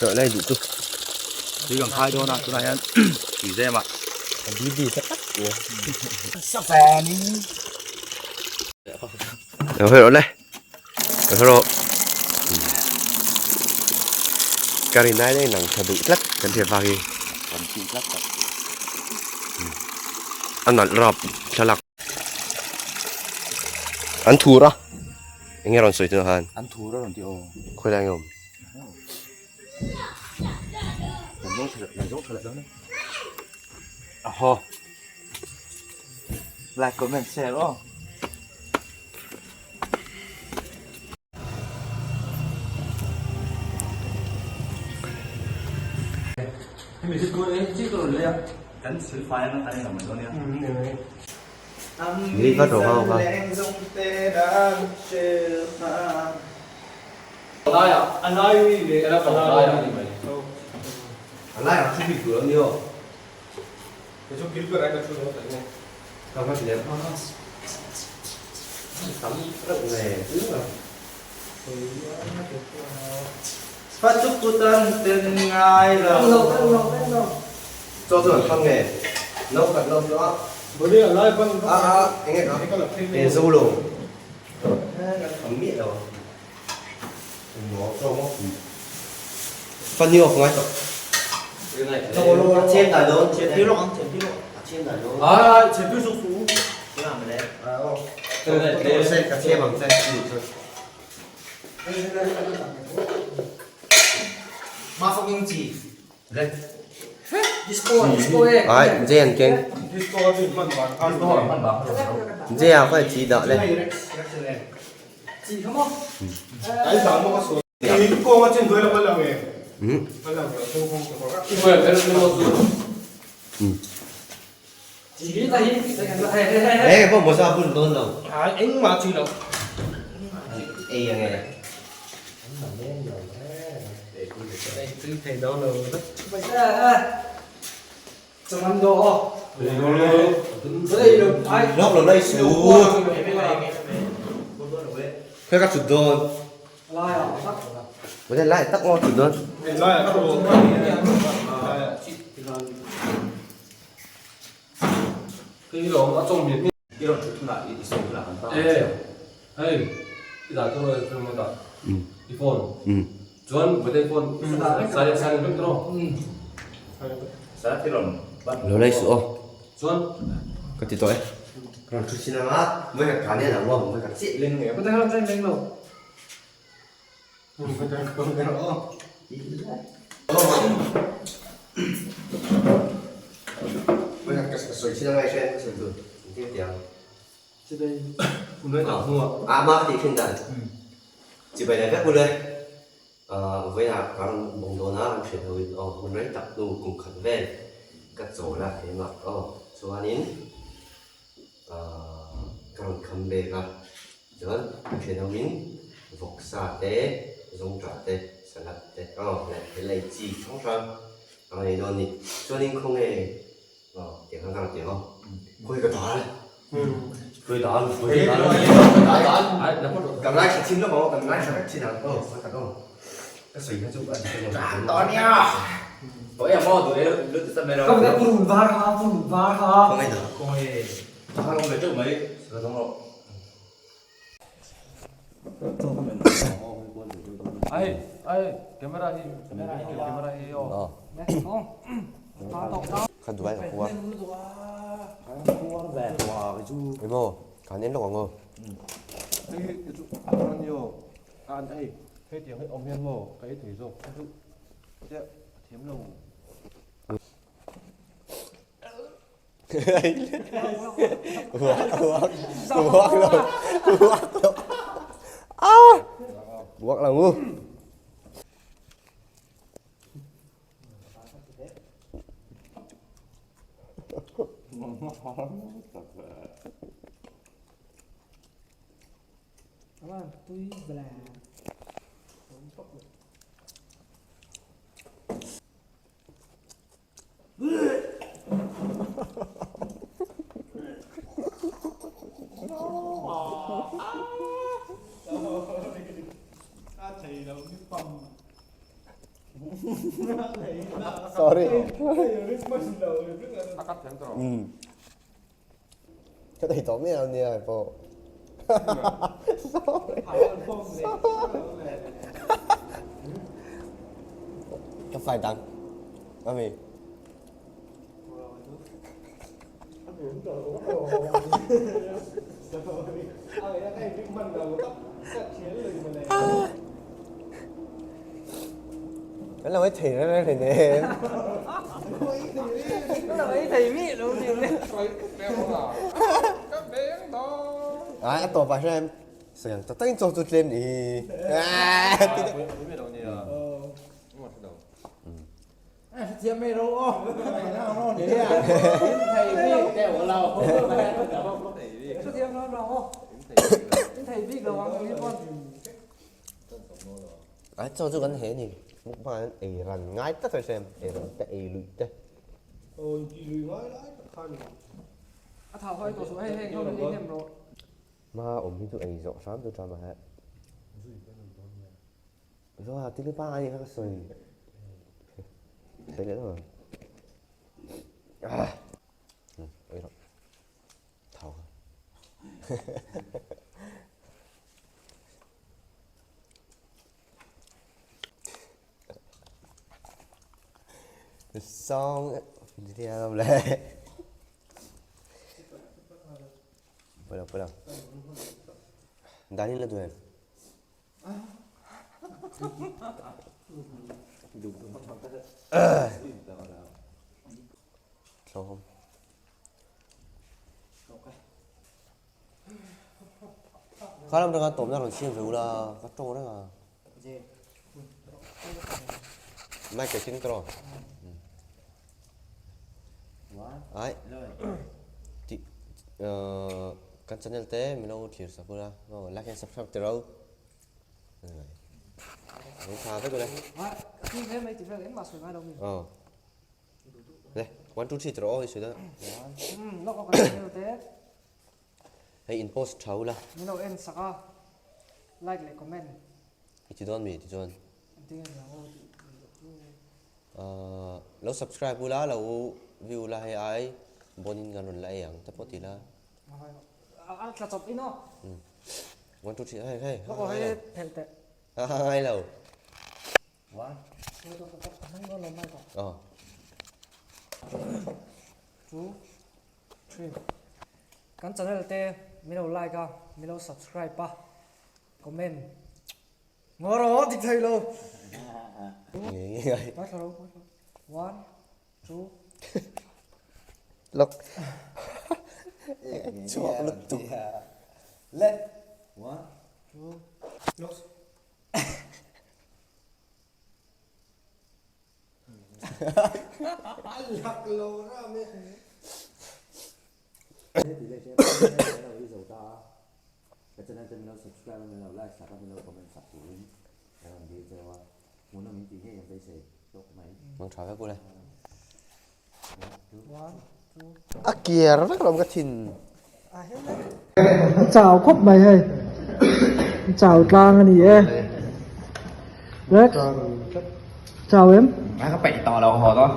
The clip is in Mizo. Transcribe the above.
Rawh lai duh chu. Tui kan khai dawn a tunah hian tui zem ah. A bibi ta tak nia. Lo hawi rawh le. Lo hawi rawh. Ka rin ai daih nang tha duh tlat kan hriat vang hi. Kan tih tlat tak. A nalh rap thlalak. An thur a. Enge rawn sawi tunah khan? An thur a rawn ti aw. Khawi lai nge awm? Aho. Like comment share aw. Ni vat rawh ho kha. Lo lei suh aw. Ka ti tawh e. Ka rawn thu chin ang a, vawi khat ka nen ang aw, vawi khat chiah. Vawi khat ka sawi chin ang a i hre ka sawi tur. Engtin ka ti ang? A mah ka tih thin dan. Chibai leh vek ule. Vawiinah ka rawn bawng dawn a, kan hriat hoin aw hun rei tak hnu kum khat vel ka chawl a keimah aw chuanin ka rawn kham bek a chuan ka hriat hoin vawksa te zawngṭah te salad te aw leh thil ei chi hrang hrang a rawn ei dawn a ni chuanin khawnge aw tiang khan ka rawn ti ang aw khawi ka dal Ka ngaithla thin lawk ang aw, kan ngaithla vek thin ang aw, ka tak aw. Ka sawi kha chu a dik alawm. Khawngaih dah. Kha duai ka khuar. Emaw, kan en lawk ang aw. Buak lo. Buak lo. Ah! Buak lo ngu. Sorry. Ka thei tawh miah lo nia pawh. Sorry. Ka fai dang. Ami. Kan lo ei thei reng reng hleinem. Kan lo ei thei miah lo nia le. Ai a tawp ah hian sawi ang tak takin chaw chu tlem nih hi. Ai chaw chu kan he ni mukbang ah hian ei ran ngai tlat a hrem ei ran te ei luih te. Ma awm hi chu ei zawh hram chu tha mah he. Zoa tili pa ai kha ka sawi. Sawi leh lo. Ah. Oi ro. Thau. The song đi theo le. Pula pula. Dani la duem. Tlawm. Kha lam atanga tawmna rawn siam ve ula ka tawng reng a. Mic a keng tawh. Ai. Ti kan channel te min lo thlir sak ula. Like and subscribe te ro. Ang tha vek ule. Ờ. Le, 1 2 3 tro i sui da. Hei in post tha ula. Min lo en sak a. Like leh comment. I ti dawn mi ti chuan. Lo subscribe ula lo view ula hei ai bon in kan rawn la ei ang te pawh ti la. A tla chawp in aw. 1 2 3 hei hei. Lawk aw hei phelh teh. Ngai lo. 1 Aw. 2 3 Kan channel te min lo like a, min lo subscribe a, comment ngaw rawh dik thei lo. Ngai. Ngaithla ro, ngaithla. 1 2 Lawk. Chhuak lutuk. Le. 1 2 Lawk. Mang tha vek ule. A kiar vek lo ka thin. Chau khawp mai hei. Chau tlang a ni e. Rex. Chau em. Ka peih tawh lo haw dawn.